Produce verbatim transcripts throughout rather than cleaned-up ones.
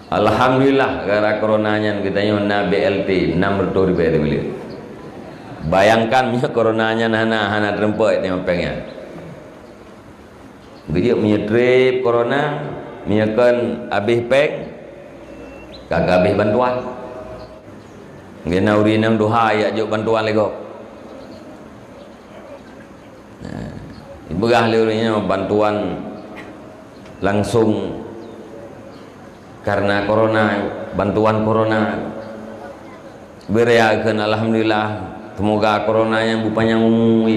Alhamdulillah, gara corona nyan geutanyoe na B L T enam ratus ribèe teubiet. Bayangkan meunyoe corona nyan hana, hana teurumpok nyoe péng nyan. Geujeuet meunyoe trép corona, meunyoe kon habéh péng, ka habéh bantuan. Ngon na ureueng nyang tuha jak jok bantuan lé gob. Nah, ipeugah lé ureueng nyoe bantuan langsung karena corona, bantuan corona. Beuraya kheun alhamdulillah, seumoga corona nyan beupanyang umu,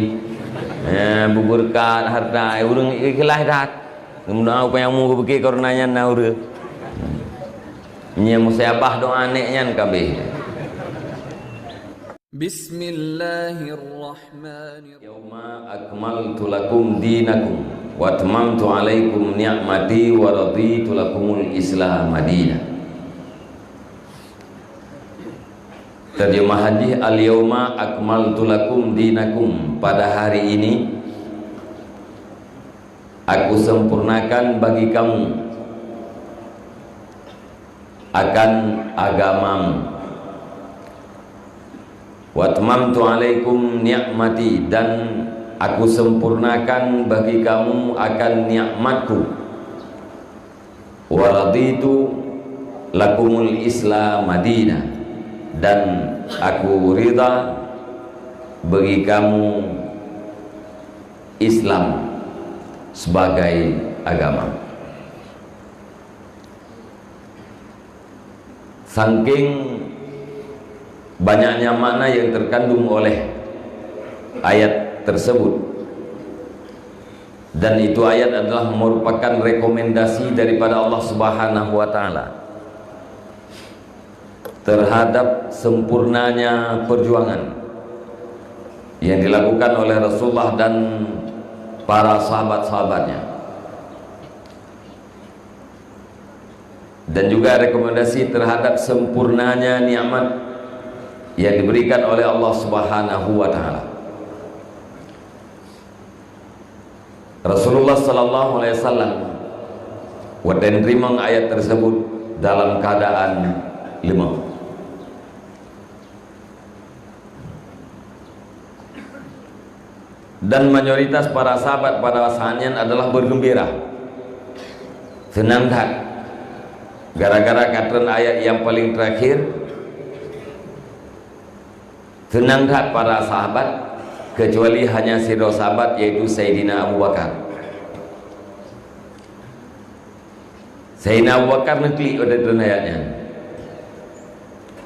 eh, beubeureukat hareuta, eh, ureueng ikhlaih that. Mudah-mudahan beupanyang umu geupike corona nyan na ureueng. Nyan musibah doa nek nyan kabeh. Bismillahirrahmanirrahim. Yauma akmaltu lakum dinakum wa atmamtu alaikum ni'mati wa raditu lakumul Islam madina. Terjemah hadis, "Al-yauma akmaltu lakum dinakum," pada hari ini Aku sempurnakan bagi kamu akan agamamu. Wa atmamtu alaikum ni'mati, dan Aku sempurnakan bagi kamu akan nikmatku. Wa raditu lakumul Islam madina, dan Aku ridha bagi kamu Islam sebagai agama. Saking banyaknya makna yang terkandung oleh ayat tersebut, dan itu ayat adalah merupakan rekomendasi daripada Allah Subhanahu wa Ta'ala terhadap sempurnanya perjuangan yang dilakukan oleh Rasulullah dan para sahabat-sahabatnya, dan juga rekomendasi terhadap sempurnanya nikmat yang diberikan oleh Allah Subhanahu wa Ta'ala. Rasulullah sallallahu alaihi wasallam watée neuteurimong ayat tersebut dalam keadaan lemah. Dan mayoritas para sahabat pada saat nyan adalah bergembira. Seunang that. Gara-gara ka treun ayat nyang paleng terakhir, seunang that para sahabat, kecuali hanya sidroe sahabat, yaitu Saidina Abu Bakar. Saidina Abu Bakar neuklik watée treun ayat nyan.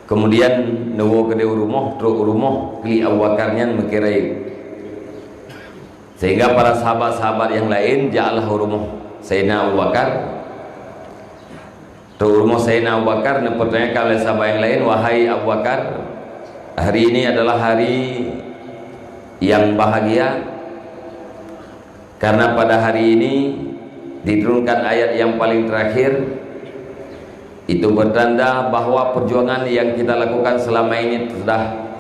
Kemudian neuwoe keudeh u rumoh, trok u rumoh, klik Abu Bakar nyan meukeureueng. Sehingga para sahabat-sahabat nyang laén jaklah u rumoh Saidina Abu Bakar. Trok u rumoh Saidina Abu Bakar, neupeutanyakan lé sahabat nyang laén, "Wahai Abu Bakar, hari ini adalah hari yang bahagia, karena pada hari ini diturunkan ayat yang paling terakhir, itu bertanda bahwa perjuangan yang kita lakukan selama ini sudah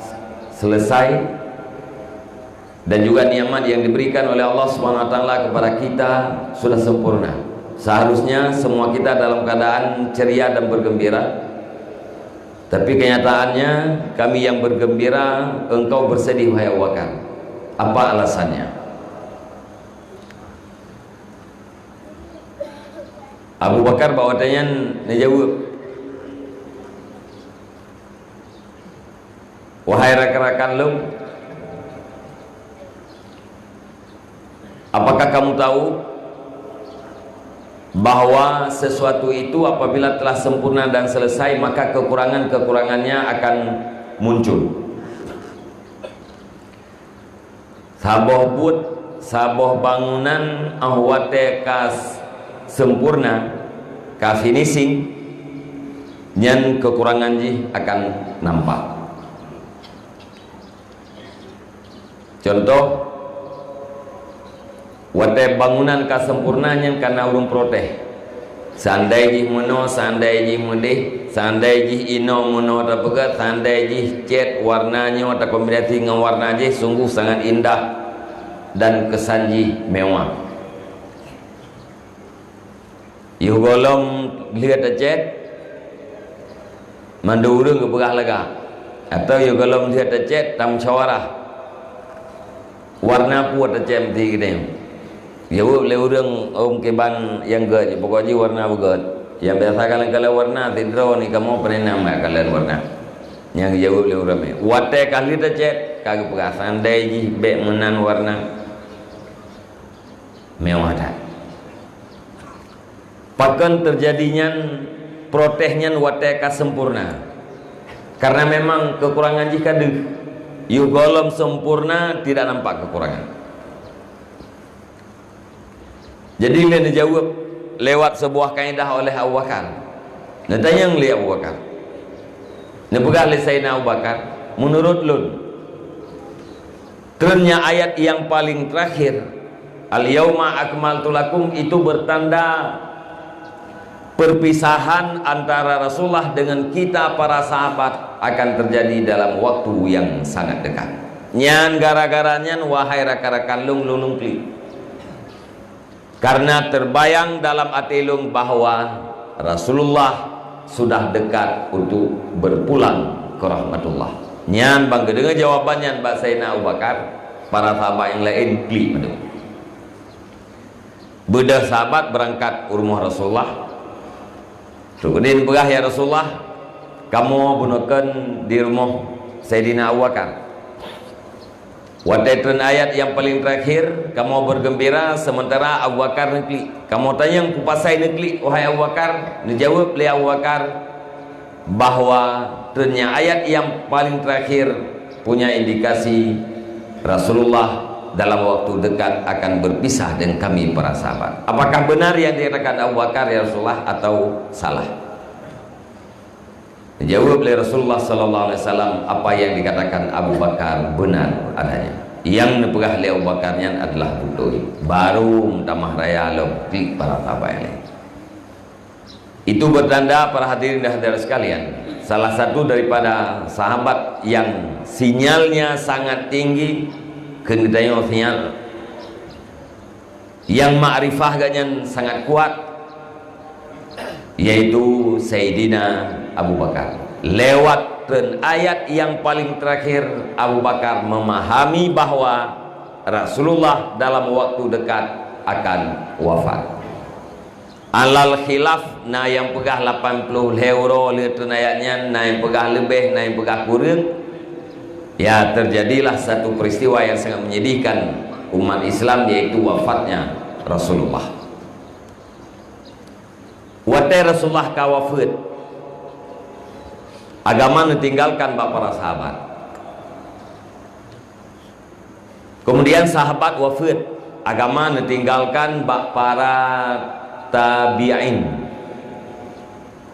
selesai, dan juga nikmat yang diberikan oleh Allah Subhanahu wa Taala kepada kita sudah sempurna. Seharusnya semua kita dalam keadaan ceria dan bergembira. Tapi kenyataannya, kami yang bergembira, engkau bersedih, wahai Abu Bakar. Apa alasannya?" Abu Bakar bak watée nyan neujaweueb, "Wahai rakan-rakan lôn, apakah kamu tahu bahwa sesuatu itu apabila telah sempurna dan selesai, maka kekurangan-kekurangannya akan muncul?" Saboh buet, saboh bangunan, óh watée ka s-, sempurna, ka finishing, nyan kekurangan jih akan nampak. Contoh, watée bangunan ka sempurna, nyan ka na ureuëng protes. Seandai jih meunoe, seandai jih meudeh, seandai jih inoe meunoe tapeugét, seandai jih cét warna nyoe takombinasi ngon warna jih, sungguh sangat indah dan kesan jih mewah. Yoh gohlom lheueh tacét, Mandum ureuëng geupeugah lagak. Atau ya gohlom lheueh tacét, tamusyawarah. Warna peue tacét meuti geutanyoe? Jaweueb lé ureuëng, "Ôm kiban nyang gét, pokok jih warna beugét." Nyang biasa kalon-kalon warna, sidroe ni kamoe peureunah mat kalon warna. Nyang geujaweueb lé ureuëng ramé. Watée ka lheueh tacét, ka geupeugah, "Seundai jih bék meunan warna, mewah that." Pakon teujadi nyan, protes nyan watée ka sempurna. Karena memang kekurangan jih ka deuh. Yoh gohlom sempurna, tidak nampak kekurangan. Jadi, lé neujaweueb lewat sebuah kaedah oleh Abu Bakar. Neutanyong lé Abu Bakar. Neupeugah lé Saidina Abu Bakar, "Meunurot lôn, treun nyan ayat nyang paleng terakhir, 'Al-yauma akmaltu lakum,' itu bertanda perpisahan antara Rasulullah dengan kita para sahabat akan terjadi dalam waktu yang sangat dekat. Nyan gara-gara nyan, wahai rakan-rakan lôn, lôn, lôn klik." Karena terbayang dalam até lôn bahwa Rasulullah sudah dekat untuk berpulang ke rahmatullah. Nyan ban geudeungoe jawaban nyan bak Saidina Abu Bakar, para sahabat nyang laén klik mandum. Beudôh sahabat beurangkat u rumoh Rasulullah. Trok keudeh neupeugah, "Ya Rasulullah, kamoe bunoe kon di rumoh Saidina Abu Bakar. Watée treun ayat nyang paleng terakhir, kamoe bergembira, sementara Abu Bakar neuklik. Kamoe tanyong, 'Peue pasai neuklik, wahai Abu Bakar?' Neujaweueb lé Abu Bakar bahwa treun nyan ayat nyang paleng terakhir punya indikasi Rasulullah dalam waktu dekat akan berpisah dengan kami para sahabat. Apakah benar yang dikatakan Abu Bakar, ya Rasulullah, atau salah?" Jaweueb lé Rasulullah sallallahu alaihi wasallam, "Apa yang dikatakan Abu Bakar benar adanya. Nyang neupeugah lé Abu Bakar nyan adalah beutôi." Baru meutamah raya lom klik para sahabat nyang laén. Itu bertanda, para hadirin dan hadirat sekalian, salah satu daripada sahabat yang sinyalnya sangat tinggi, keu geutanyoe sinyal nyang makrifah geuh nyan sangat kuat, yaitu Saidina Abu Bakar. Lewat treun ayat nyang paleng terakhir, Abu Bakar memahami bahwa Rasulullah dalam waktu dekat akan wafat. Alal khilaf, na nyang peugah lapan ploh lhée uroe lheueh treun ayat nyan, na nyang peugah leubeh, na nyang peugah kureueng. Ya, terjadilah satu peristiwa yang sangat menyedihkan umat Islam, yaitu wafatnya Rasulullah. Watée Rasulullah ka wafeuet, agama neutinggalkan bak para sahabat. Kemudian sahabat wafeuet, agama neutinggalkan bak para tabi'in,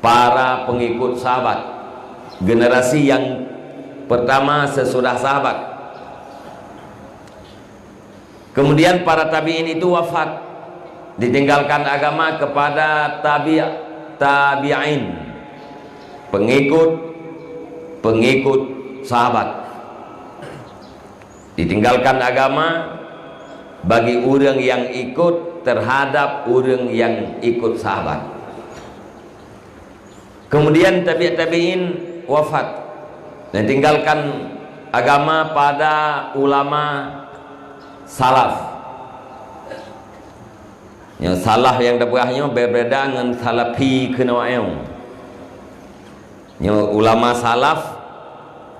para pengikut sahabat, generasi yang pertama sesudah sahabat. Kemudian para tabi'in itu wafat, ditinggalkan agama kepada tabi', tabi'in, pengikut, pengikut sahabat. Ditinggalkan agama bagi ureuëng nyang ikut terhadap ureuëng nyang ikut sahabat. Kemudian tabi', tabi'in wafat, neutinggalkan agama pada ulama salaf. Nyoe salaf nyang tapeugah nyoe berbeda ngon salafi keunoe. Nyoe ulama salaf,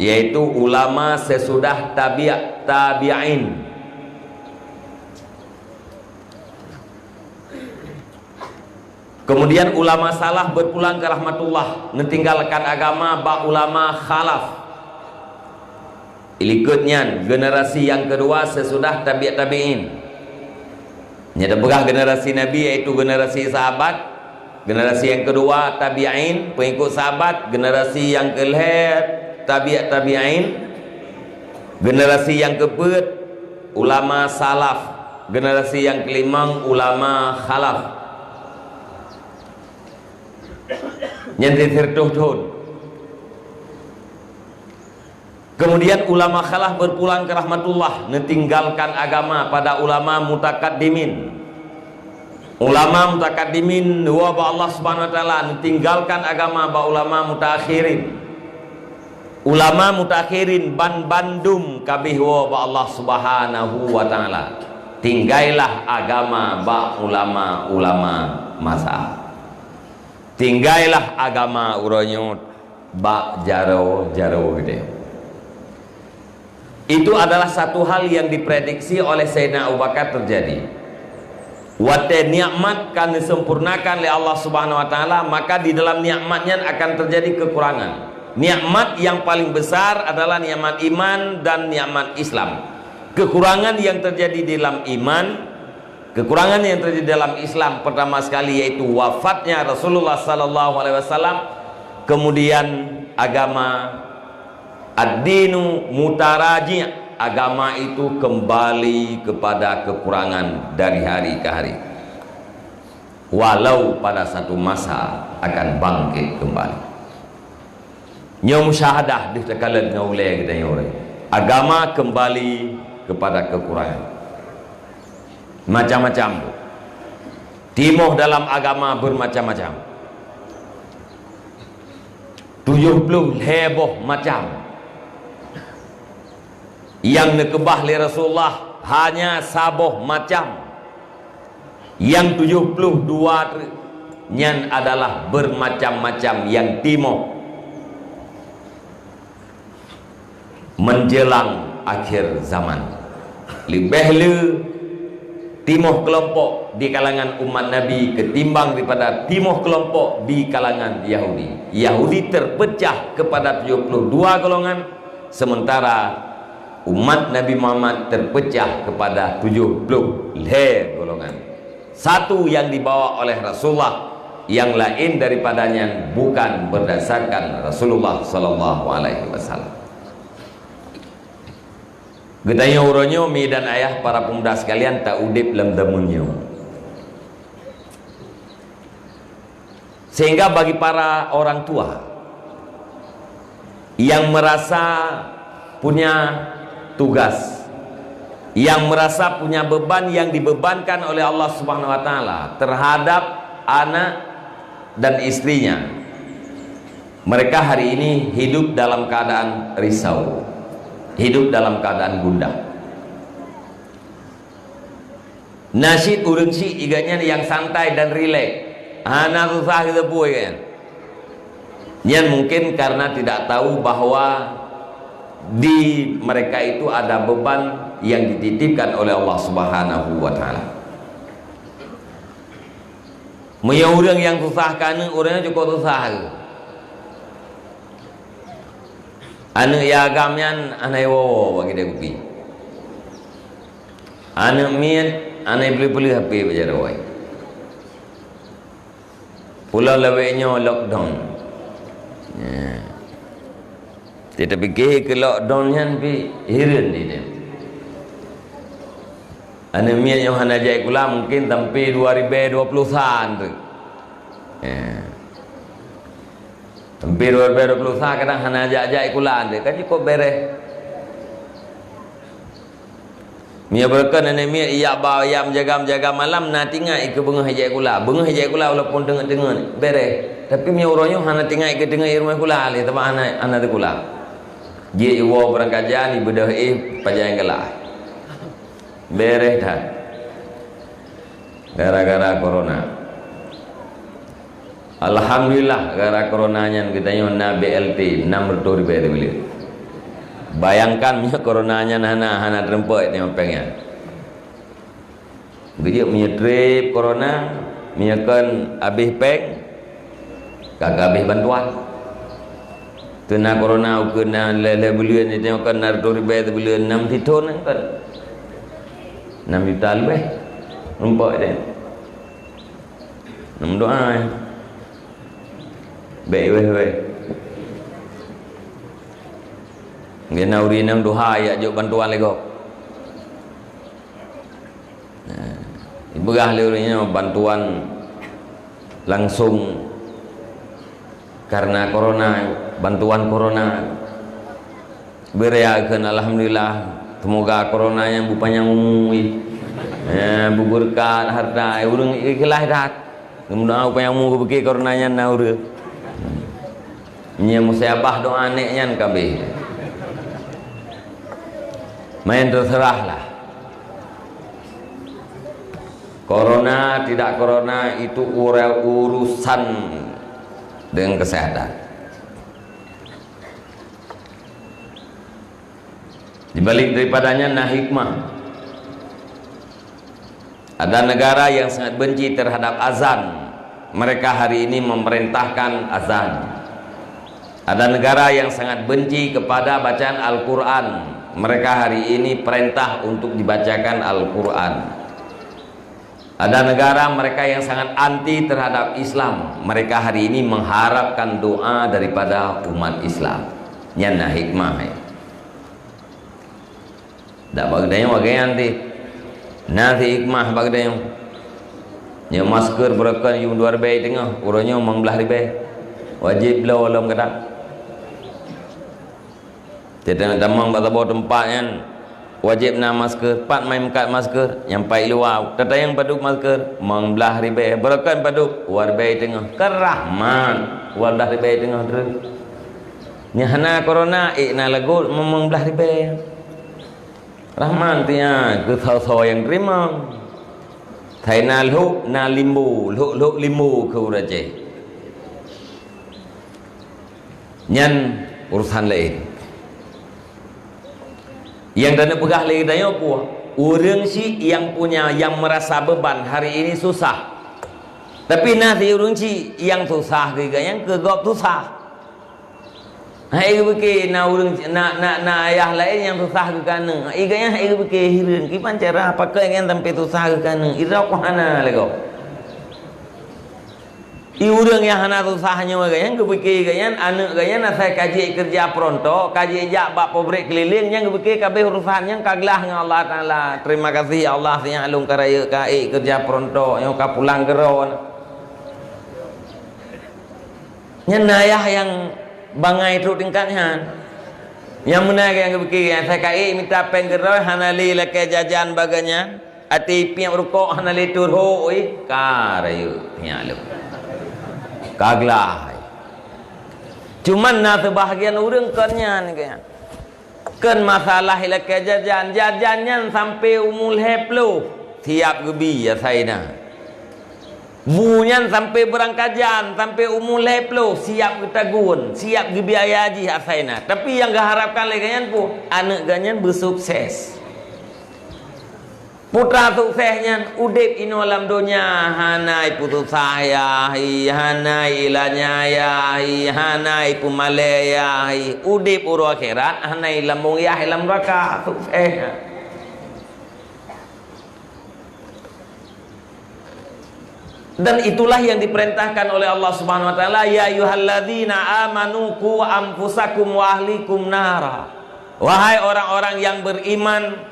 yaitu ulama sesudah tabi', tabi'in. Kemudian ulama salaf berpulang ke rahmatullah, neutinggalkan agama bak ulama khalaf. Likot nyan, generasi yang kedua sesudah tabi', tabi'in. Nyang tapeugah generasi Nabi, yaitu generasi sahabat, generasi yang kedua tabi'in, pengikut sahabat, generasi yang kelhée tabi', tabi'in, generasi yang keupeuet ulama salaf, generasi yang kelimong ulama khalaf. Nyan di sireutoh thon. Kemudian ulama khalaf berpulang ke rahmatullah, neutinggalkan agama pada ulama mutakaddimin. Ulama mutakaddimin neuwoe bak Allah Subhanahu wa Taala, neutinggalkan agama bak ulama mutaakhirin. Ulama mutakhirin ban bandum ka abéh woe bak Allah Subhanahu wa Ta'ala. Tinggailah agama bak ulama-ulama masa. Tinggailah agama uroe nyoe bak jaroe-jaroe geutanyoe. Itu adalah satu hal yang diprediksi oleh Sayyidina Abu Bakar terjadi. Watée nikmat ka disempurnakan lé Allah Subhanahu wa Ta'ala, maka di dalam nikmat nyan akan terjadi kekurangan. Nikmat yang paling besar adalah nikmat iman dan nikmat Islam. Kekurangan yang terjadi dalam iman, kekurangan yang terjadi dalam Islam pertama sekali yaitu wafatnya Rasulullah sallallahu alaihi wasallam, kemudian agama ad-dinu mutaraji', agama itu kembali kepada kekurangan dari hari ke hari. Walau pada satu masa akan bangkit kembali. Nyoe musyahadah deuh takalon ngon ulée geutanyoe. Agama kembali kepada kekurangan. Macam-macam. Timoh dalam agama bermacam-macam. Tujoh ploh lhée boh macam. Nyang neukeubah lé Rasulullah hanya saboh macam. Nyang tujoh ploh dua teuk nyan adalah bermacam-macam nyang timoh menjelang akhir zaman. Leubeh le timoh keulompok di kalangan umat Nabi ketimbang daripada timoh keulompok di kalangan Yahudi. Yahudi terpecah kepada tujoh ploh dua golongan, sementara umat Nabi Muhammad terpecah kepada tujoh ploh lhée golongan. Satu yang dibawa oleh Rasulullah, yang lain daripada nyan bukan berdasarkan Rasulullah sallallahu alaihi wasallam. Geutanyoe uroe nyoe, mi dan ayah, para pemuda sekalian, ta udeb lam zaman nyoe. Sehingga bagi para orang tua yang merasa punya tugas, yang merasa punya beban yang dibebankan oleh Allah Subhanahu wa Ta'ala terhadap anak dan istrinya, mereka hari ini hidup dalam keadaan risau, hidup dalam keadaan gundah. Na cit ureuëng syiek gobnyan nyang santai dan rilek, hana susah geuteupue gobnyan. Nyan mungkin karena tidak tahu bahwa di mereka itu ada beban yang dititipkan oleh Allah Subhanahu wa Ta'ala. Meunyoe ureuëng nyang susah keu aneuëk, ureuëng nyan cukôp susah. Aneuëk nyang agam nyan hana iwoe-woe bak keude kupi. Aneuëk miet hana ipeuleueh-peuleueh H P bak jaroe. Pulo lawét nyoe lockdown. Ya. Teupiké keu lockdown nyan pih hireuen di dia. Aneuëk miet nyang hana jak sikula mungkin sampai dua ribu dua puluh satu. Ya. Sampai dua ribu dua puluh satu kadang hana jak-jak sikula tu. Kan cukôp bereh. Meunyoe beureukan aneuëk miet ijak ba, ijak meujaga-meujaga malam, na teuingat keu beungoh ijak sikula. Beungoh ijak sikula walaupun teungeut-teungeut, bereh. Tapi meunyoe uroe nyoe hana teuingat keu teungeut i rumoh sikula lé, teuma hana, hana sikula. Jeuet iwoe barang kajan, ibeudôh éh, pajan galak. Bereh that. Gara-gara corona. Alhamdulillah, gara corona nyan geutanyoe na B L T enam ratus ribèe teubiet. Bayangkan meunyoe corona nyan hana, hana teurumpok di Mapeng nyan. Geujak meunyoe trép corona, meunyoe kon habéh péng, ka habéh bantuan. Teuna corona ukeue na lhèe-lhèe buleuen, di tanyoe kon na reutôh ribèe sibuleuen, nam sithon kon. Nam juta leubeh. Rumpok deh. Nam doa, eh. Bèk weh-weh. Ngon na ureueng nyang tuha jak jok bantuan lé gob. Nah, ipeugah lé ureueng nyoe bantuan langsung karena corona, bantuan corona. Beuraya kheun, alhamdulillah, seumoga corona nyan beupanyang umu, ya, beubeureukat harta, ureueng ikhlaih that. Mudah-mudahan beupanyang umu, geupike corona nyan na ureueng. Nyang musabah doa nek nyan kabeh. Main terserahlah. Corona tidak corona itu ura-, urusan dengan kesehatan. Di balik daripadanya na hikmah. Ada negara yang sangat benci terhadap azan, mereka hari ini memerintahkan azan. Ada negara yang sangat benci kepada bacaan Al-Quran, mereka hari ini perintah untuk dibacakan Al-Quran. Ada negara mereka yang sangat anti terhadap Islam, mereka hari ini mengharapkan doa daripada umat Islam. Nyan na hikmah, eh. Dak bak geutanyoe bagian ti. Na si hikmah bak geutanyoe. Nyoe masker beureukan yuem dua ribèe teungoh, uroe nyoe limong blaih ribèe. Wajéb bloe lom keudak. Teutamong bak saboh teumpat nyan wajéb na masker. Pat mai meukat masker? Nyang pai luwa. Tatanyong padub masker? Limong blaih ribèe. Beureukan padub? Dua ribèe teungoh. Kan rahmat. Dua blaih ribèe teungoh treuk. Nyang hana corona, ék na lagot limong blaih ribèe. Rahmat nyan keu soe-soe nyang teurimong. Hai na lhok, na limbo, lhok-lhok limbo keu ureueng Aceh. Nyan urusan laén. Nyang taneuk peugah lé geutanyoe peue? Ureueng syiek nyang punya, nyang meurasa beuban hari ini susah. Tapi na si ureueng syiek nyang susah keu gobnyan, keu gob susah. Hai geupike na ureueng, na, na, na ayah laén nyang susah keu aneuk. Gobnyan hai geupike hireuen, kiban cara pakon nyan sampai susah keu aneuk. Irok hana lé gob. I ureueng nyang hana susah nyoe gobnyan geupike gobnyan, aneuk gobnyan asai ka jeuet keureuja peurontok, ka jeuet jak bak pabrék keulileng, nyan geupike kabeh urusan nyan ka glah ngon Allah Taala. Terima kasih ya Allah, siat lôn ka rayeuk ka ék keureuja peurontok, nyoe ka pulang keudroe. Nyan na ayah nyang bangai trok tingkat nyan. Nyang meunan nyang geupike, nyang asai ka ék mita péng keudroe, hana lé lakée jajan bak gobnyan. Até piep rukok hana lé turhok, ih, ka rayeuk nyan lom. Ka glah. Cuman na seubahagian ureueng kon nyan, kon nyan. Kon masalah ilakée jajan, jajan nyan sampai umu lhée ploh siap geubi asai na. Bu nyan sampai beurangkajan, sampai umu lhée ploh siap geutagun, siap geubiaya jih asai na. Tapi nyang geuharapkan lé gobnyan peue? Aneuk gobnyan beusukses. Putra sukses nyan udeb inoe lam donya, hana ipeususah yah, hana ilanya yah, hana ipeumalée yah, udeb uroe akhirat hana ilamong yah lam neuraka. Sukses nyan. Dan itulah yang diperintahkan oleh Allah Subhanahu wa taala, "Ya ayyuhalladzina amanu qu anfusakum wa ahlikum nara." Wahai orang-orang yang beriman,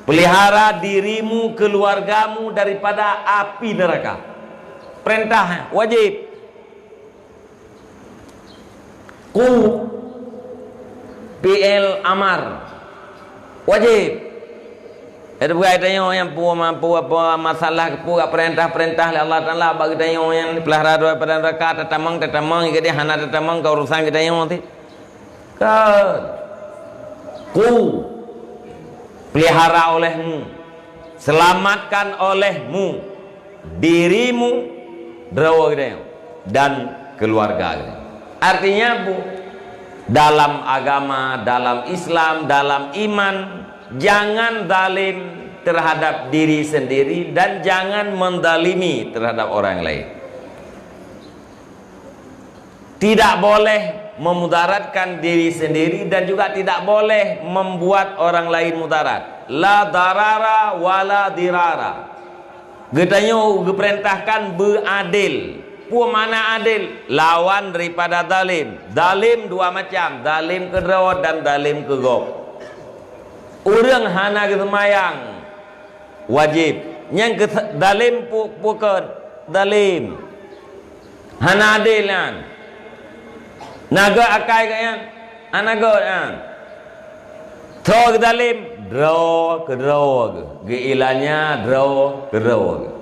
pelihara dirimu, keluargamu daripada api neraka. Perintah, wajib. Qu, fi'il amar. Wajib. Jadi bukai tanyoe nyang peue, peue, peue masalah peue perintah-perintah lé Allah Taala bak geutanyoe nyang peulahra daripada neuraka, tatamong, tatamong, jadi hana tatamong ka urusan geutanyoe ti. Kan. Qu, pelihara olehmu, selamatkan olehmu, dirimu, droe geutanyoe, dan keluarga geutanyoe. Artinya, bu, dalam agama, dalam Islam, dalam iman, jangan zalim terhadap diri sendiri dan jangan menzalimi terhadap orang lain. Tidak boleh memudaratkan diri sendiri dan juga tidak boleh membuat orang lain mudarat. La darara wa la dirara. Geutanyoe geupeurintahkan beuadil. Peue makna adil? Lawan daripada zalim. Zalim dua macam, zalim keu droe dan zalim keu gob. Ureuëng hana geuseumayang, wajéb. Nyang keu zalim pu-, pukon zalim. Hana adil nyan. Na gét akai geuh nyan? Hana gét nyan. Soe geuzalim? Droe keu droe geuh. Geuilanya droe keu droe geuh.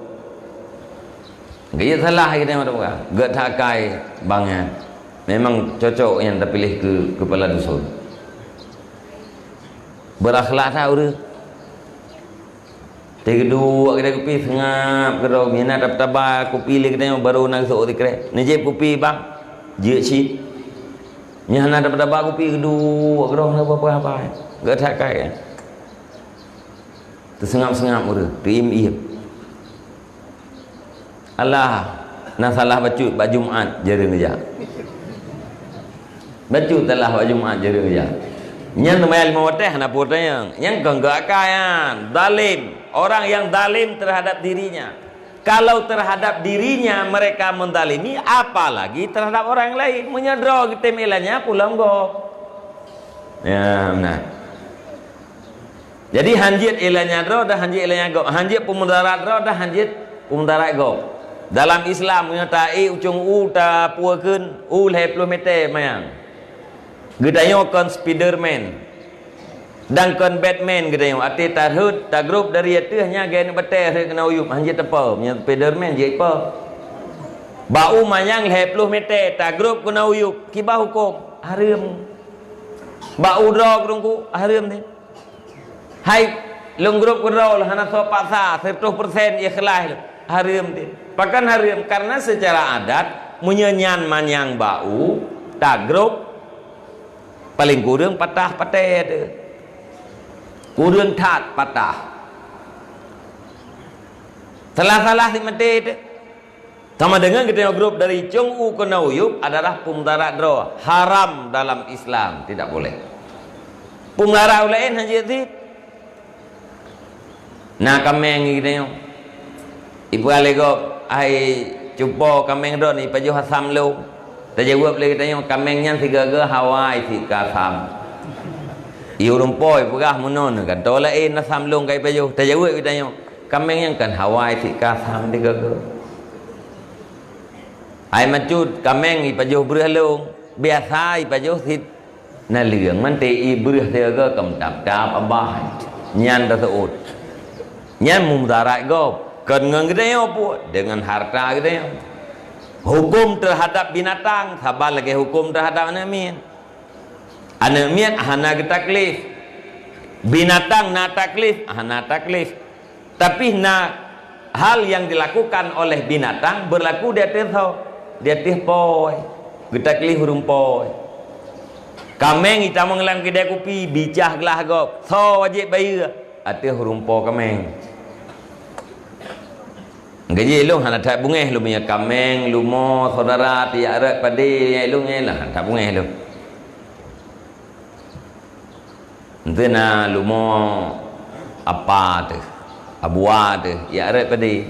Geuh salah geuh nyan, gét that akai bang nyan. Memang cocok nyan tapiléh keu keupala dusun. Beurakhlak that ureuëng. Teuduek kedai kupi, seungab keudroe, meunan taba-taba kupi lé geutanyoe, barô na geusok sikrek. Neujieb kupi bang, jeuet cit. Nyan hana taba-taba kupi, teuduek keudroe, hana peue-peue haba. Geutak kai. Teuseungab-seungab ureuëng, teuiem-iem. Alah, na salah bacut bak Jumat, jareueng geujak. Bacut salah bak Jumat, jareueng geujak. Nyan teuma limong watèe hana peue tanyong. Nyan kon geuakai nyan. Zalim. Orang yang zalim terhadap dirinya. Kalau terhadap dirinya mereka menzalimi, apalagi terhadap orang lain. Meunyoe droe geutem iéleumnya, peulom gob. Ya, nah. Jadi, hanjeuet iéleumnya droe dan hanjeuet iéleumnya gob. Hanjeuet peumudarat droe dan hanjeuet peumudarat gob. Dalam Islam, meunyoe taék ucong u, tapukeun u lhèe ploh meter manyang. Geutanyoe kon Spiderman. Dan kon Batman geutanyoe. Até tarhot, tagrôp dari ateueh nyan gaya batèe rhot keunoe u yup. Hanjeuet teupeu. Meunyoe Spiderman, jeuet peue. Bak u manyang lhèe ploh meter, tagrôp keunoe u yup. Kiban hukôm. Hareuem. Bak u droe keurungku, hareuem deh. Hai, lôn grôp keudroe lôn hana soe paksa, siratoh persen ikhlaih lôn. Hareuem deh. Pakon hareuem? Karena secara adat, meunyoe nyan manyang bak u, tagrôp, paleng kureueng patah patéh teuh. Kureueng that patah. Salah-salah si maté teuh. Sama dengan geutanyoe grôp dari cong u keunoe u yup adalah peumudarat droe, haram dalam Islam, tidak boleh. Peumudarat ureueng laén hanjeuet cit. Na kaméng geutanyoe. Ipeugah lé gob, "Hai cupo, kaméng droeneuh ipajoh asam lôn." Tajaweueb lé geutanyoe, "Kaméng nyan sigoe-goe hawa cit keu asam." Ié ureueng po ipeugah meunoe, "Gantoe laén asam lôn ka ipajoh." Tajaweueb geutanyoe, "Kaméng nyan kon hawa cit keu asam sigoe-goe." Hai macut, kaméng ipajoh breueh lôn, biasa ipajoh cit naleueng, manté ié breueh sigoe-goe kon tap-tap abah. Nyan taseuôt. Nyan meumudarat gob. Kon ngon geutanyoe pue, deungon hareuta geutanyoe. Hukôm teuhadap binatang saban lagèe hukôm teuhadap aneuk miet. Aneuk miet hana geutaklif. Binatang na taklif, hana taklif. Tapi na hal yang dilakukan oleh binatang berlaku di ateueh soe? Di ateueh po. Geutaklif ureueng po. Kaméng itamong lam keudè kupi, bicah glah gob. Soe wajéb bayeue? Ateueh ureueng po kaméng. Gaji lôn hana that beungéh lôn meunyoe kaméng, lumo, syedara, tiyak rot, padé, lôn nyan hana that beungéh lôn. Enteuk na lumo apa teuh, abua teuh, jak rot padé.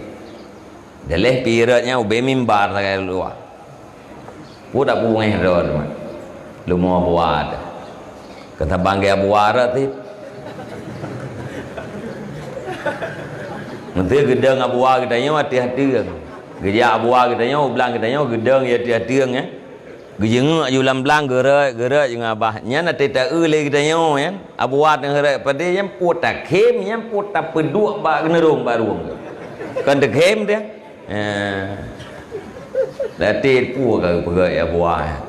Dilèe pi rot nyan ubé mimbar sagai luwa. Peue tapeugah droe teuma. Lumo abua teuh. Keu saban gaya abua rot cit. Meunteuk geudong abua geutanyoe ateueh ateueng. Geujak abua geutanyoe, u blang geutanyoe, geudong ateueh ateueng, eh. Geujeungeuk ju lam blang, geurot, geurot ju ngon abah. Nyan até taeu lé geutanyoe nyan. Abua teungoh rot padé nyan, peue takhém nyan, peue tapeuduek bak neurông bak rueng. Kon teukhém teuh. Eh. Latih peue ka geupeugah ya abua.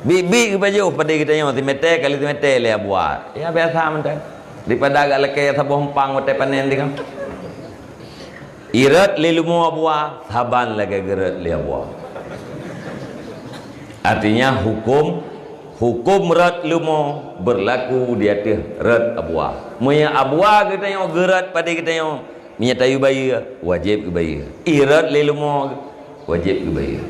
Bit-bit geupajoh padé geutanyoe, simeter kali simeter lé abua. Ya biasa mantong. Daripada agak lakèe saboh empang watèe panen teuh kan. Irot lé lumo abua, saban lagèe geurot lé abua. Artinya hukum, hukum rot lumo berlaku di ateueh rot abua. Meunyoe abua geutanyoe geurot padé geutanyoe, meunyoe tayue bayeue, wajéb geubayeue. Irot lé lumo, wajéb geubayeue.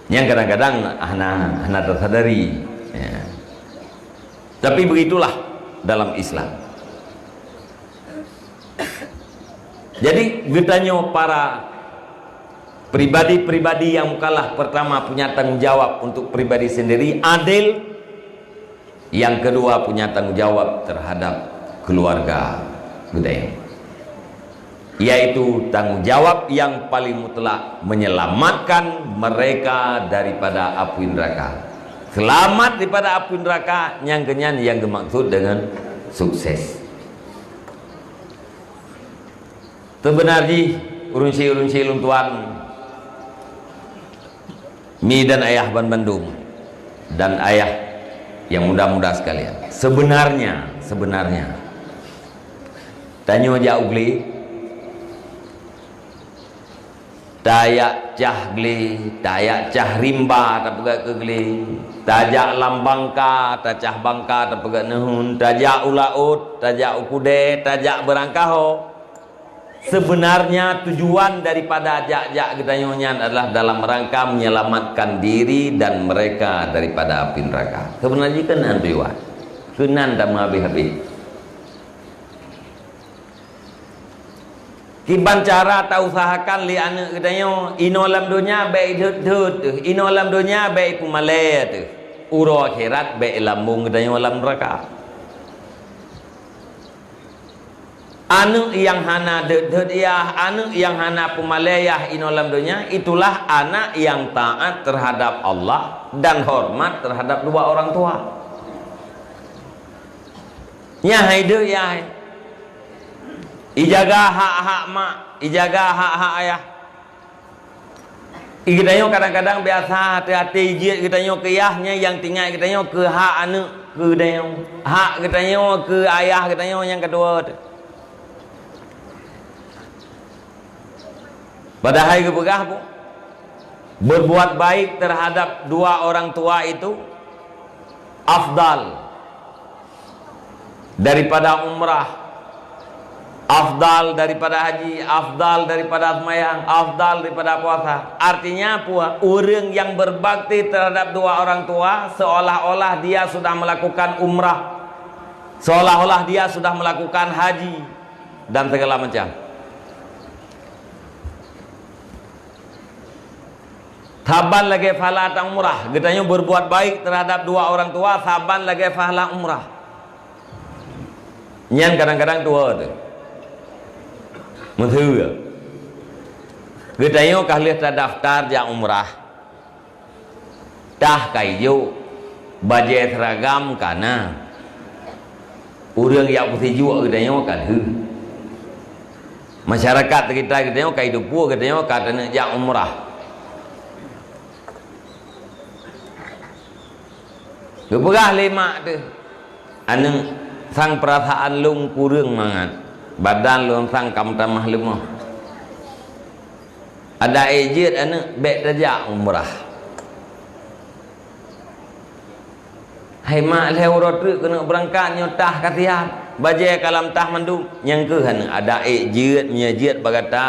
Nyang kadang-kadang hana, hana tasadari. Ya. Tapi begitulah dalam Islam. Jadi, geutanyoe para pribadi-pribadi yang mukallaf pertama punya tanggung jawab untuk pribadi sendiri, adil. Yang kedua punya tanggung jawab terhadap keluarga geutanyoe. Yaitu tanggung jawab yang paling mutlak menyelamatkan mereka daripada apui neraka. Selamat daripada apui neraka, nyang keunyan nyang geumaksud dengan sukses. Teubeuna jih, ureueng syik-ureueng syik lôn tuan, Mi dan ayah ban bandum, dan ayah yang muda-muda sekalian. Sebenarnya, sebenarnya, tanyoe jak u glé, tajak cah glé, tajak cah rimba tapeugét keu glé, tajak lam bangka, tacah bangka tapeugét neuheun, tajak u laôt, tajak u keudè, tajak beurangkaho. Sebenarnya tujuan daripada jak-jak geutanyoe nyan adalah dalam rangka menyelamatkan diri dan mereka daripada api neraka. Sebenarnya keunan tujuan. Keunan tameuhabéh-habéh. Kiban cara tausahakan lé aneuëk geutanyoe, inoe lam donya bék idhôt-dhôt teuh, inoe lam donya bék ipeumalée teuh. Uroe akhirat bék ilambong geutanyoe lam neuraka. Aneuëk nyang hana deuet-deuet yah, aneuëk nyang hana peumalée yah inoe lam donya, itulah anak nyang taat terhadap Allah dan hormat terhadap dua orang tua. Nyan hai deuek yah hai. Ijaga hak-hak mak, ijaga hak-hak ayah. Geutanyoe kadang-kadang biasa hati-hati jeuet geutanyoe keu yah, nyan nyang teuingat geutanyoe keu hak aneuëk keu geutanyoe. Hak geutanyoe keu ayah geutanyoe nyang keudua teuh. Padahai geupeugah, berbuat baik terhadap dua orang tua itu afdal daripada umrah, afdal daripada haji, afdal daripada seumayang, afdal daripada puasa. Artinya apa? Ureuëng yang berbakti terhadap dua orang tua seolah-olah dia sudah melakukan umrah, seolah-olah dia sudah melakukan haji dan segala macam. Saban lagée pahala ta umrah. Geutanyoe berbuat baik terhadap dua orang tua, saban lagée pahala umrah. Nyan kadang-kadang tuwoe teuh. Meuteue. Geutanyoe ka lheueh tadaftar jak umrah. Tah ka ijok, bajée seragam ka na. Ureuëng jak peusijuek geutanyoe ka lheueh. Masyarakat sekitar geutanyoe ka iteupeue geutanyoe ka taneuk jak umrah. Geupeugah lé mak teuh, "Aneuëk, sang peurasaan lôn kureueng mangat, badan lôn sang ka meutamah leumoh. Adak ék jeuet aneuëk bék tajak umrah." Hai mak, lhée uroe treuk keuneuk beurangkat nyoe tah ka siap, bajée ka lam tah mandum. Nyang keuh aneuëk, adak ék jeuet, meunyoe jeuet bak gata,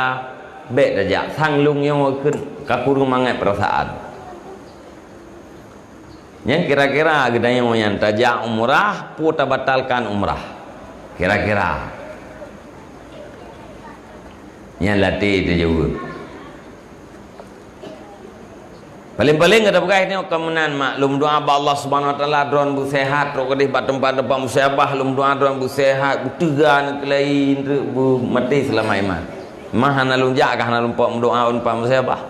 bék tajak, sang lôn nyoe kheun ka kureueng mangat peurasaan. Nyan kira-kira geutanyoe nyan tajak umrah, peue tabatalkan umrah? Kira-kira. Nyan latée tajaweueb. Paléng-paléng gata peugah nyoe, "Ka meunan, Mak, lôn meudoá bak Allah Subhanahu Wa Taala droe beusehat, trok keudeh bak teumpat-teumpat musibah, lôn meudoá droe beusehat, beuteuga neukeulayi, treuk beumaté seulama iman. Mah hana lôn jak, ka hana lôn pot meudoá teumpat musibah."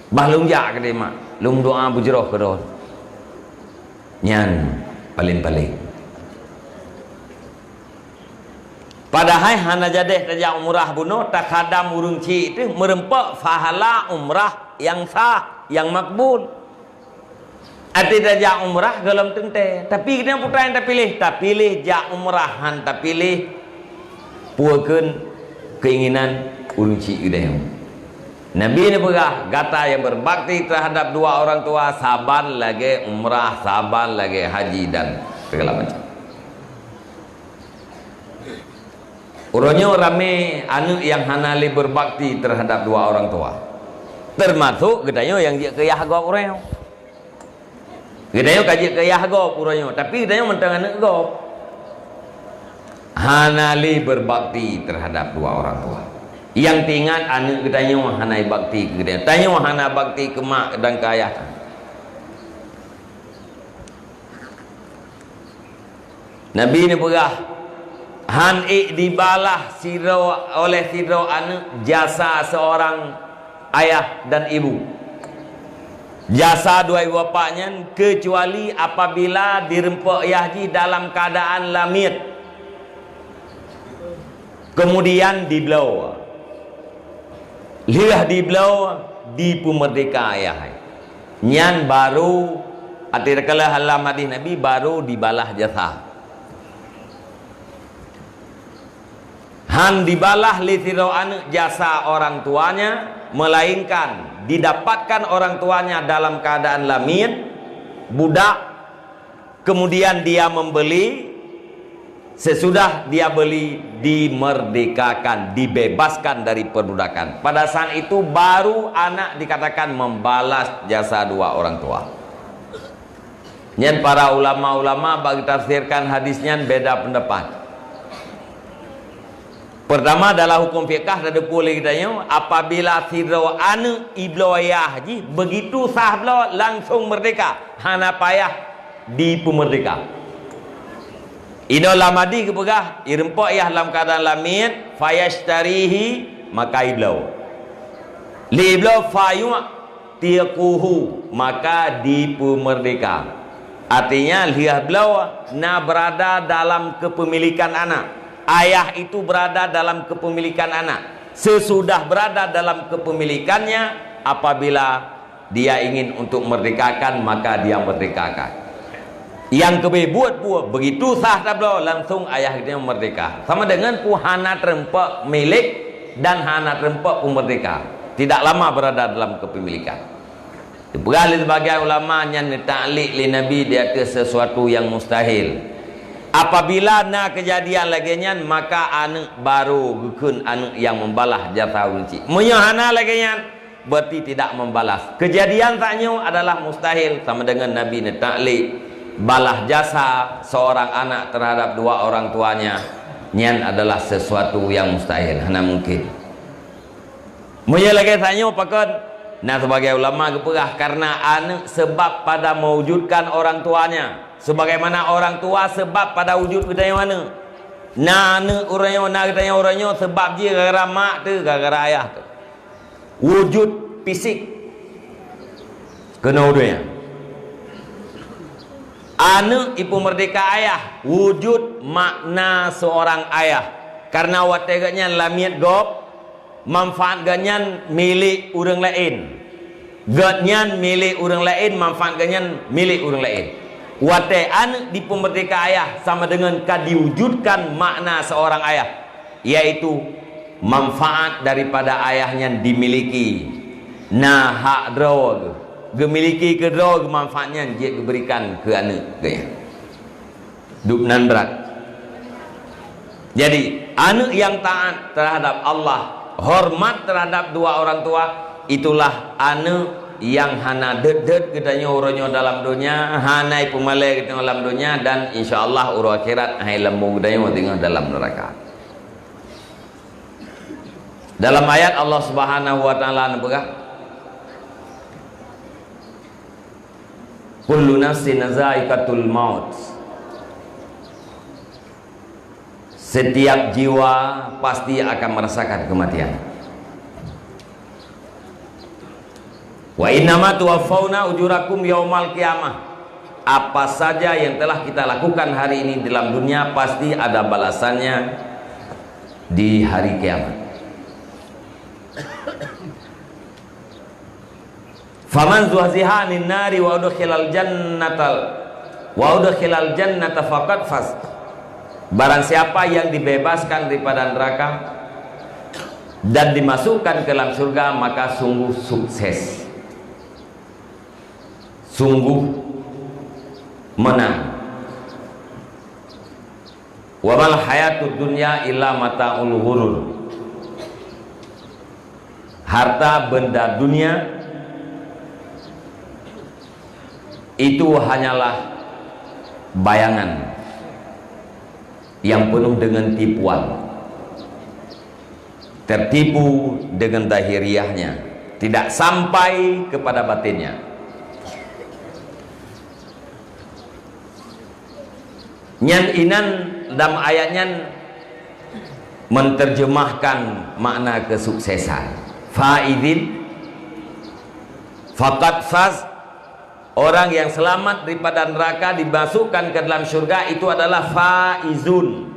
Bah lôn jak keudeh, Mak, lôn meudoá beujroh keudroe. Nyan paléng-paléng. Padahai hana jadeh tajak umrah bunoe, takhadam ureuëng chik teuh meureumpok pahala umrah nyang sah, nyang makbul. Até tajak umrah gohlom teuntée, tapi geutanyoe peue nyang tapiléh? Tapiléh jak umrah, han tapiléh peue kheun keinginan ureuëng chik geutanyoe. Nabi neupeugah, "Gata nyang berbakti terhadap dua orang tua, saban lagée umrah, saban lagée haji dan segala macam." Uroe nyoe ramé aneuëk nyang hana lé berbakti terhadap dua orang tua. Teumasok geutanyoe nyang jeuet keu yah gob uroe nyoe. Geutanyoe ka jeuet keu yah gob uroe nyoe, tapi geutanyoe mantong aneuëk gob. Hana lé berbakti terhadap dua orang tua. Nyang teuingat aneuëk geutanyoe hana bakti keu geutanyoe. Tanyoe hana bakti keu mak dan keu ayah. Nabi neupeugah, "Han ék dibalah sidroe, oleh sidroe aneuëk jasa seorang ayah dan ibu, jasa dua ibu bapak nyan, keucuali apabila direumpok yah jih dalam keuadaan lamiet, kemudian dibloe. Lheueh dibloe, dipeumeurdeka ayah hai. Nyan baru, arti kala halam hadis Nabi, baru dibalah jasa. Han dibalah lé sidroe aneuëk jasa orang tuanya, melainkan didapatkan orang tuanya dalam keadaan lamiet, budak, kemudian dia membeli, sesudah dia beli, dimerdekakan, dibebaskan dari perbudakan. Pada saat itu baru anak dikatakan membalas jasa dua orang tua. Nyan para ulama-ulama bak geutafsirkan hadis nyan beda pendapat. Pertama, dalam hukum fikah teudeupue lé geutanyoe, apabila sidroe aneuëk ibloe ayah jih, begitu sah bloe langsung merdeka, hana payah dipeumerdeka. Inoe lam hadis geupeugah, ireumpok ayah lam keadaan lamiet, fayashtarihi, maka ibloe. Lé ibloe, fayu'tiquhu, maka dipeumerdeka. Artinya, lheueh bloe na berada dalam kepemilikan anak. Ayah itu berada dalam kepemilikan anak. Sesudah berada dalam kepemilikannya, apabila dia ingin untuk merdekakan, maka dia merdekakan. Nyang keubeh buet-buet, begitu sah tabloe, langsung ayah geutanyoe merdeka. Sama dengan peue hana teureumpok milék dan hana teureumpok peumerdeka. Tidak lama berada dalam kepemilikan. Dipeugah lé sebagian ulama nyan neutaklik lé Nabi di ateueh sesuatu nyang mustahil. Apabila na keujadian lagée nyan, maka aneuëk baru geukheun aneuëk nyang membalah jasa ureuëng chik. Meunyoe hana lagée nyan, berarti tidak membalas. Keujadian tanyoe adalah mustahil, sama dengan Nabi neutaklik balah jasa seorang anak terhadap dua orang tuanya. Nyan adalah sesuatu nyang mustahil, hana mungkin. Meunyoe lagée tanyoe pakon, na sebagai ulama geupeugah, karena aneuëk sebab pada mewujudkan orang tuanya, sebagaimana orang tua sebab pada wujud geutanyoe aneuëk. Na aneuëk uroe nyoe, na geutanyoe uroe nyoe sebab jih gara-gara mak teuh, gara-gara ayah teuh. Wujud fisik keunoe donya. Aneuëk ipeumerdeka ayah, wujud makna seorang ayah. Karena watée geuhnyan lamiet gob, manfaat geuhnyan milék ureuëng laén. Geuhnyan milék ureuëng laén, manfaat geuhnyan milék ureuëng laén. Watée aneuëk dipeumerdeka ayah sama dengan ka diwujudkan makna seorang ayah, yaitu manfaat daripada ayah nyan dimiliki. Na hak droe geuh, geumiliki keu droe geuh, manfaat nyan jeuet geuberikan keu aneuëk geuhnyan. Dub nan brat. Jadi, aneuëk nyang taát terhadap Allah, hormat terhadap dua orang tua, itulah aneuëk nyang hana deuet-deuet geutanyoe uroe nyoe dalam donya, hana ipeumalée geutanyoe lam donya, dan insya Allah uroe akhirat hai lambong geutanyoe teungoh dalam neuraka. Dalam ayat Allah Subhanahu wa Taala neupeugah, "Kullu nafsin zaikatul maut." Setiap jiwa pasti akan merasakan kematian. "Wa innama tuwaffauna ujurakum yaumal qiyamah." Apa saja yang telah kita lakukan hari ini dalam dunia pasti ada balasannya di hari kiamat. "Faman zuhziha 'anin nari wa udkhilal jannata, wa udkhilal jannata faqad faz." Barang siapa yang dibebaskan daripada neraka dan dimasukkan ke dalam surga, maka sungguh sukses. Sungguh menang. "Wa mal hayatud dunya illa mata'ul ghurur." Harta benda dunia itu hanyalah bayangan yang penuh dengan tipuan. Tertipu dengan zahiriahnya, tidak sampai kepada batinnya. Nyan inan dalam ayat nyan menterjemahkan makna kesuksesan. Faizin, faqad faz, orang yang selamat daripada neraka dimasukkan ke dalam syurga itu adalah faizun.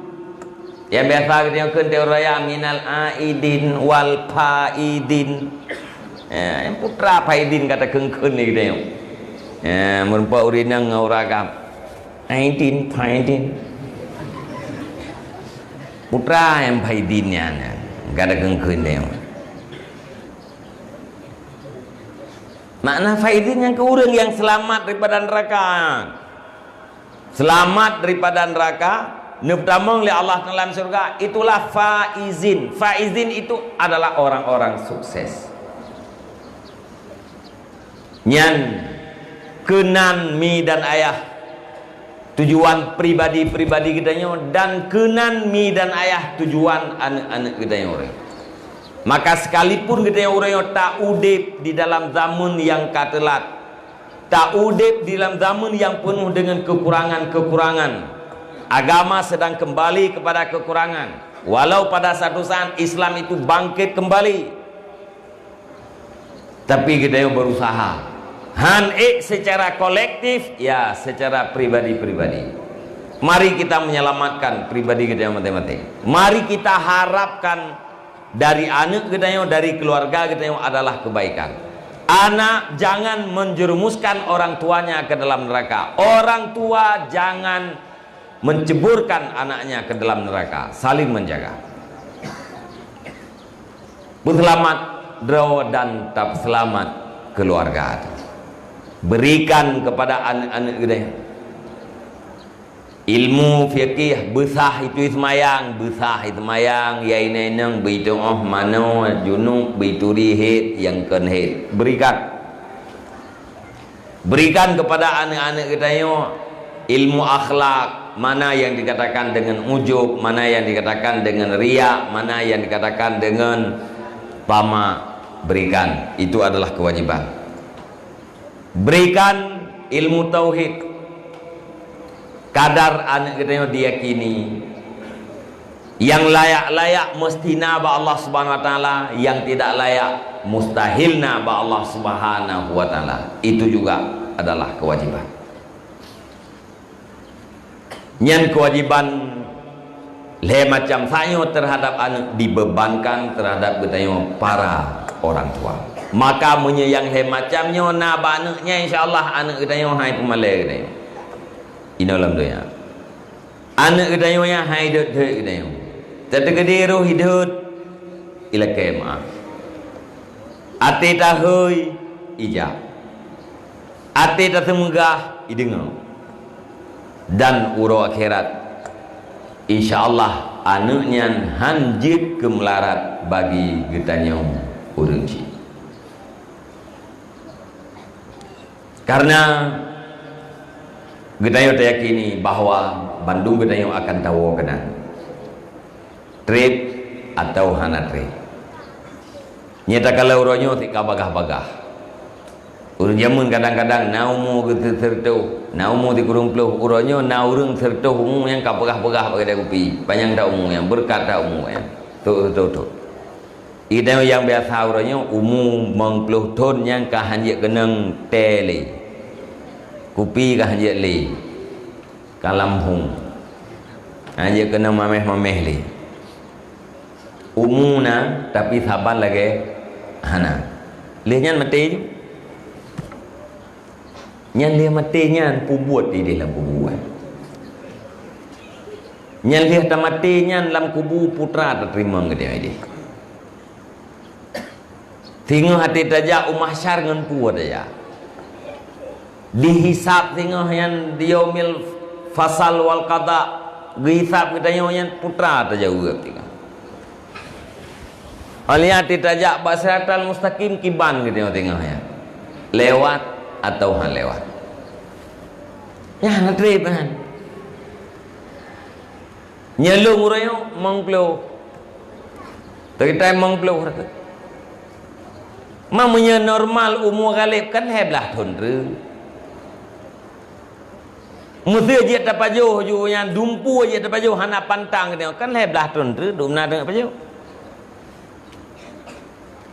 Yang biasa kita kheun teori raya minal aidin wal faidin. Ya, nyang putra Faidin ka takheun-kheun lé geutanyoe. Ya, meureumpok ureueng inong ngon ureueng agam. Faidin, Faidin. Putra nyang Faidin nyan, ka takheun-kheun lé. Makna Faidin nyang keu ureueng nyang seulamat daripada neuraka. Seulamat daripada neuraka, neupeutamong lé Allah Taala lam syurga, itulah faizin. Faizin itu adalah orang-orang sukses. Nyan keunan mi dan ayah, tujuan pribadi-pribadi geutanyoe, dan keunan mi dan ayah, tujuan aneuëk-aneuëk geutanyoe. Maka sekalipun geutanyoe uroe nyoe taudeb di dalam zaman nyang ka teulat, taudeb di dalam zaman nyang penuh dengan kekurangan-kekurangan, agama sedang kembali kepada kekurangan. Walau pada satu saat Islam itu bangkit kembali, tapi geutanyoe berusaha. Han ék secara kolektif, ya, secara pribadi-pribadi. Mari kita menyelamatkan pribadi geutanyoe maté-maté. Mari kita harapkan dari aneuëk geutanyoe, dari keluarga geutanyoe adalah kebaikan. Anak jangan menjerumuskan orang tuanya ke dalam neraka. Orang tua jangan menceburkan anaknya ke dalam neraka. Saling menjaga. Peuseulamat droe dan tapeuseulamat keuluwarga. Berikan kepada aneuëk-aneuëk geutanyoe ilmu fikih, beusah itu seumayang, beusah itu seumayang, ya inong-inong beuiteuoh manoe junub, beuturi hét nyang kon hét. Berikan. Berikan kepada aneuëk-aneuëk geutanyoe ilmu akhlak, mana yang dikatakan dengan ujub, mana yang dikatakan dengan riak, mana yang dikatakan dengan tamak. Berikan, itu adalah kewajiban. Berikan ilmu tauhid. Kadar aneuëk geutanyoe diyakini, nyang layak-layak meusti na bak Allah Subhanahu wa Taala, nyang tidak layak mustahil na bak Allah Subhanahu wa Taala. Itu juga adalah kewajiban. Nyan kewajiban lhée macam sayoe terhadap aneuëk dibebankan terhadap geutanyoe para orang tua. Maka meunyoe nyang lhée macam nyoe na bak aneuëk nyan, insya Allah aneuëk geutanyoe hai peumalée geutanyoe inoe lam donya. Aneuëk geutanyoe nyan hai dot-dot geutanyoe. Tateukeudi roh idot ilakée meuáh. Até tahôi ijak. Até taseumeugah ideungoe. Dan uroe akhirat, insya Allah aneuëk nyan han jeuet keu meularat bagi geutanyoe ureuëng chik. Karena geutanyoe tayakini bahwa bandum geutanyoe akan tawoe keunan, treb atawa hana treb. Nyan takalon uroe nyoe sit ka bagah-bagah. Ureuëng jameun kadang-kadang na umu geuseureutoh, na umu sikureueng ploh, uroe nyoe na ureuëng seureutoh umu nyang ka peugah-peugah bak gata kupi, panyang that umu nyan, beureukat that umu nyan. Tok, tok, tok. Idang nyang biasa uroe nyoe umu limong ploh thon nyan ka hanjeuet keunong tée lé. Kupi ka hanjeuet lé. Ka lam hong. Hanjeuet keunong maméh-maméh lé. Umu na, tapi saban lagée hana. Lheueh nyan maté ju. Nyan lheueh maté nyan peubuet ideh lam kubu. Nyan lheueh tamaté nyan lam kubu putra tateurimong geutanyoe ideh. Singoh até tajak u mahsyar ngon peue tajak. Dihisab singoh nyan di yaumil fasal wal qada, geuhisab geutanyoe nyan putra tajaweueb singoh. Óh lheueh até tajak bak siratal mustaqim kiban geutanyoe singoh nyan. Lewat atawa han lewat. Nyan hana treb nyan. Nyoe lôn uroe nyoe limong ploh. Teukitai limong ploh raket. Ma meunyoe normal umu Ghalib kan lhée blaih thon treuk. Meuseu jeuet tapajoh ju nyan dumpeue jeuet tapajoh hana pantang geutanyoe kan lhée blaih thon treuk dum na deungon pajoh.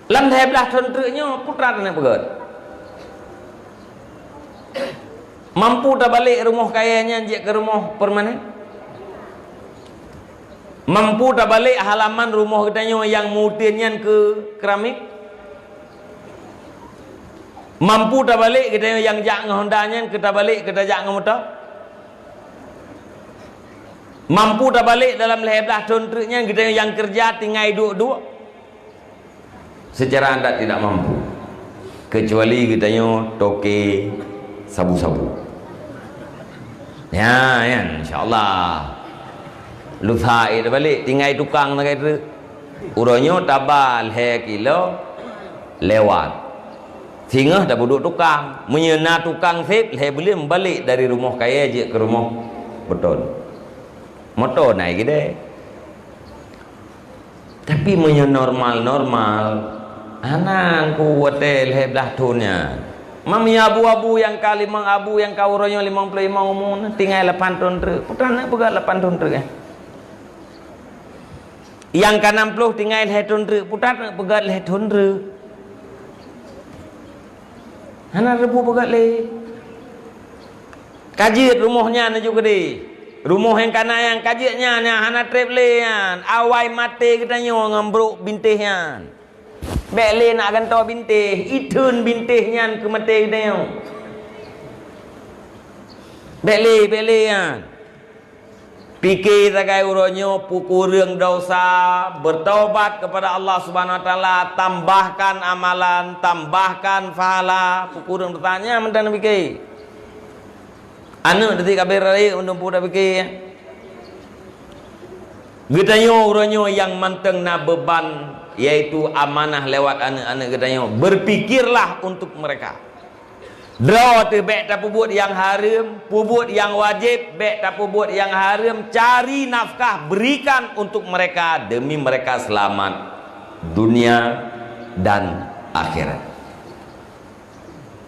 Lam lhée blaih thon treuk nyoe putra taneuk peugét. Mampu tabalek rumoh kayée nyan jeuet keu rumoh permanen? Mampu tabalek halaman rumoh geutanyoe nyang meuuteuen nyan keu keramik? Mampu tabalek geutanyoe nyang jak ngon honda nyan keu tabalek keu tajak ngon moto? Mampu tabalek dalam lhèe blah thon treuk nyan geutanyoe nyang keureuja tinggai duek-duek? Secara adat tidak mampu. Kecuali geutanyoe toke sabu-sabu. Ya, ya, insya Allah. Lusa ék tabalek tinggai tukang sagai treuk. Uroe nyoe taba lhèe kilo lewat. Singoh tapeuduek tukang. Meunyoe na tukang sép, lhèe buleuen balek dari rumoh kayèe jeuet keu rumoh beutôi. Moto na geude. Tapi meunyoe normal-normal, hana ku watèe lhèe blah thon nyan. Meunyoe abu-abu nyang ka limong, abu nyang ka uroe nyoe limong ploh limong umu, tinggai lapan thon treuk. Putra na peugah lapan thon treuk, eh? Nyang ka nam ploh tinggai lhèe thon treuk, putra na peugah lhèe thon treuk. Hana reubôh peugah lé. Ka jeuet rumoh nyan laju keudéh. Rumoh nyang kana nyang ka jeuet nyan, nyang hana trép lé nyan. Awai maté geutanyoe ngon brok bintéh nyan. Bèk lé nak gantoe bintéh, itheun bintéh nyan keu maté geutanyoe. Bèk lé, bèk lé nyan. Pike sagai uroe nyoe peukureueng dosa, bertobat kepada Allah Subhanahu wa Taala, tambahkan amalan, tambahkan pahala, peukureueng dosa nyan mantong pike. Aneuk teuti ka beu rayeuk mantong pue tapike. Geutanyoe uroe nyoe nyang mantong na beuban, yaitu amanah lewat aneuk-aneuk geutanyoe. Berpikirlah untuk mereka. Droe teuh bèk tapeubuet nyang hareuem, peubuet nyang wajéb, bèk tapeubuet nyang hareuem, cari nafkah, berikan untuk mereka demi mereka selamat dunia dan akhirat.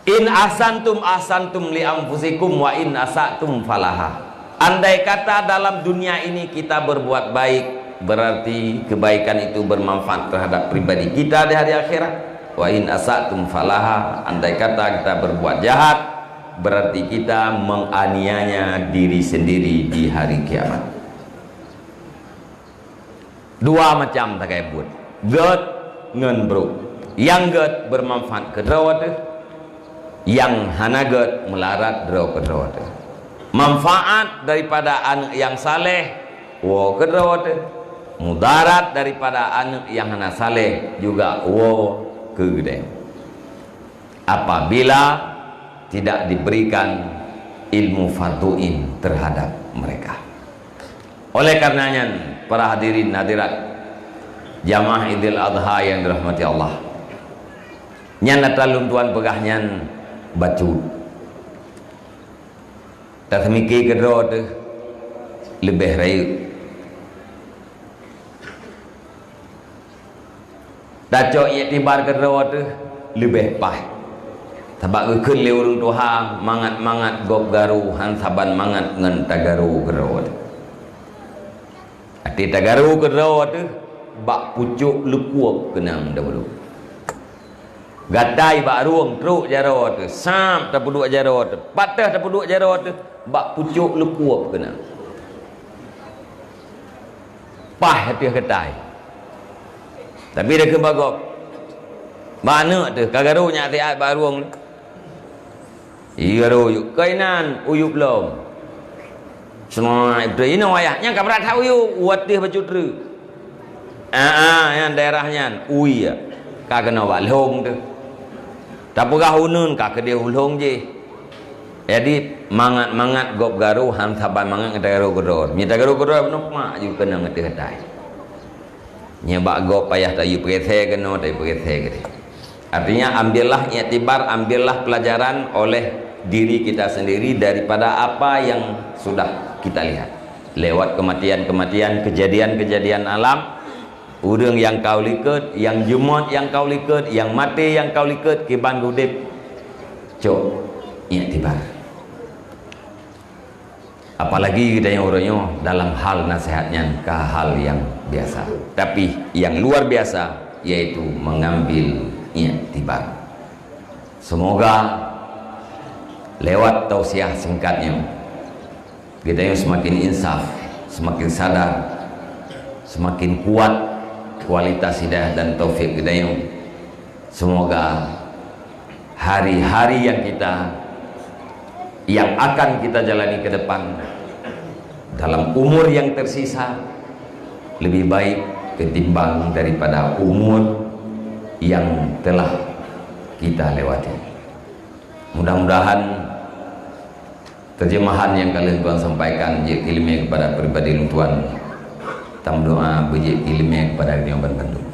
In ahsantum ahsantum li anfusikum wa in asatum falaha. Andai kata dalam dunia ini kita berbuat baik, berarti kebaikan itu bermanfaat terhadap pribadi kita di hari akhirat. Wa in asatum falaha, andai kata kita berbuat jahat, berarti kita menganiaya diri sendiri di hari kiamat. Dua macam sagai buet, gèt ngon brok. Nyang gèt bermanfaat keu droe teuh, nyang hana gèt meularat droe keu droe teuh. Manfaat daripada aneuk nyang saleh, woe keu droe teuh. Mudarat daripada aneuk nyang hana saleh juga woe keu geutanyoe. Apabila tidak diberikan ilmu fardhu'in terhadap mereka. Oleh karenanya, para hadirin hadirat jamaah Idul Adha yang dirahmati Allah, nyan ata lôn tuan peugah nyan bacut. Taseumiké keudroe teuh leubeh rayeuk. Tacok iktibar keudroe teuh leubeh paih. Sabab geukheun lé ureuëng tuha, mangat-mangat gob garu han saban mangat ngon tagaru keudroe teuh. Até tagaru keudroe teuh bak pucôk leukuob keunong dahulu. Gatai bak rueng trok jaroe teuh, sab tapeuduek jaroe teuh, patéh tapeuduek jaroe teuh bak pucôk leukuob keunong. Paih ateueh gatai. Tapi dah keuba gob. Bak aneuk teuh, ka garu nyak siat bak rueng. Iya ro uyup. Keuinan uyup lom. Seungai beutôi inoe ayah. Nyang ka brat that uyup, watèe bacut treuk. Ah, ah, nyan daerah nyan, ui ya. Ka keunoe bak lhong teuh. Tapeugah uneun ka keudeh u lhong jih. Jadi, mangat-mangat gob garu han saban mangat ngon tagaru keudroe. Meunyo tagaru keudroe bunoe mak ju keunong ateueh gatai. Nyan bak gob payah tayue peureusée keunoe, tayue peureusée keudeh. Artinya, ambillah iktibar, ambillah pelajaran oleh diri kita sendiri daripada apa yang sudah kita lihat. Lewat kematian-kematian, kejadian-kejadian alam, ureuëng nyang ka u likot, nyang jeumot nyang ka u likot, nyang maté nyang ka u likot, kiban udeb. Cok iktibar. Apalagi geutanyoe uroe nyoe dalam hal nasihat nyan ka hal nyang biasa. Tapi nyang luar biasa yaitu mengambil iktibar. Semoga lewat tausiah singkat nyoe, geutanyoe semakin insaf, semakin sadar, semakin kuat kualitas hidayah dan taufik geutanyoe. Semoga hari-hari yang kita, yang akan kita jalani ke depan, dalam umur yang tersisa, lebih baik ketimbang daripada umur yang telah kita lewati. Mudah-mudahan terjemahan nyang ka lheueh tuan sampaikan jeuet keu ileumèe kepada pribadi lôn tuan. Tameudoa beujeuet keu ileumèe kepada geutanyoe ban bandum.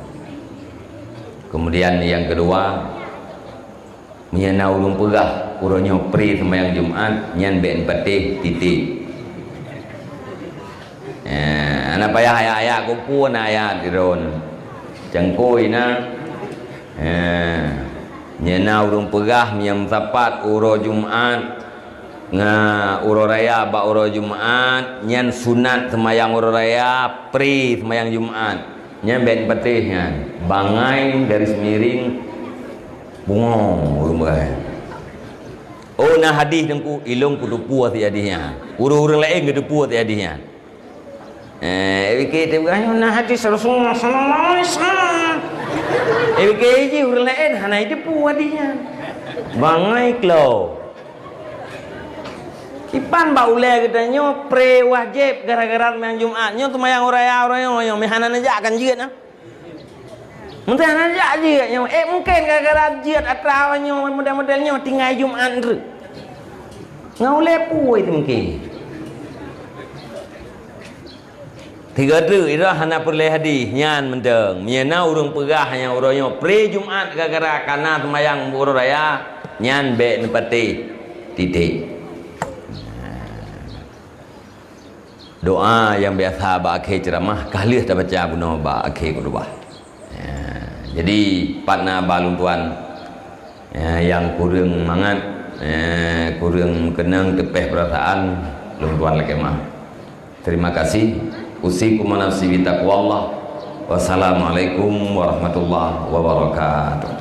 Kemudian yang kedua, meunyoe na ureueng peugah uroe nyoe pre seumayang Jumat, nyan bèk neupatéh, titik. Eh, hana payah ayat-ayat, keupeue na ayat di droen. Cangkôi na. Eh, nyan na ureueng peugah meunyoe meusapat uroe Jumat ngon uroe raya bak uroe Jumat, nyan sunat seumayang uroe raya, pre seumayang Jumat. Nyan bèk neupatéh nyan. Bangai dari Semiring, bungong ureueng peugah. Oh, na hadih Teungku, ilôn kuteupeue si hadih nyan. Ureueng-ureueng laén geuteupeue si hadih nyan. Eh, pike teupeugah nyoe na hadis Rasulullah sallallahu alaihi wasallam. Eh, pike jih ureueng laén hana jiteupeue hadis nyan. Bangai klo. Kiban bak ulèe geutanyoe pre wajéb gara-gara seumayang Jumat. Nyoe seumayang uroe raya uroe nyoe, nyoe meuhana neujak kan jeuet na. Mungken hana jak jeuet nyoe. Eh, mungken gara-gara jeuet atra nyoe, model-model nyoe tinggai Jumat treuk. Ngon ulèe peue itu mungken. Tiga treuk itu hana peureulèe hadis nyan mantong. Meunyoe na ureueng peugah nyang uroe nyoe pre Jumat gara-gara kana seumayang uroe raya, nyan bèk neupatéh. Titik. Doa nyang biasa bak akhé ceuramah ka lheueh tabaca bunoe bak akhé khutubah. Ya, jadi pat na ba lôn tuan, ya, nyang kureueng mangat, ya, kureueng meukeunong teupeh peurasaan, lôn tuan lakèe meu'ah. Terima kasih. Usikum wa nafsi bitaqwallah. Wassalamualaikum warahmatullahi wabarakatuh.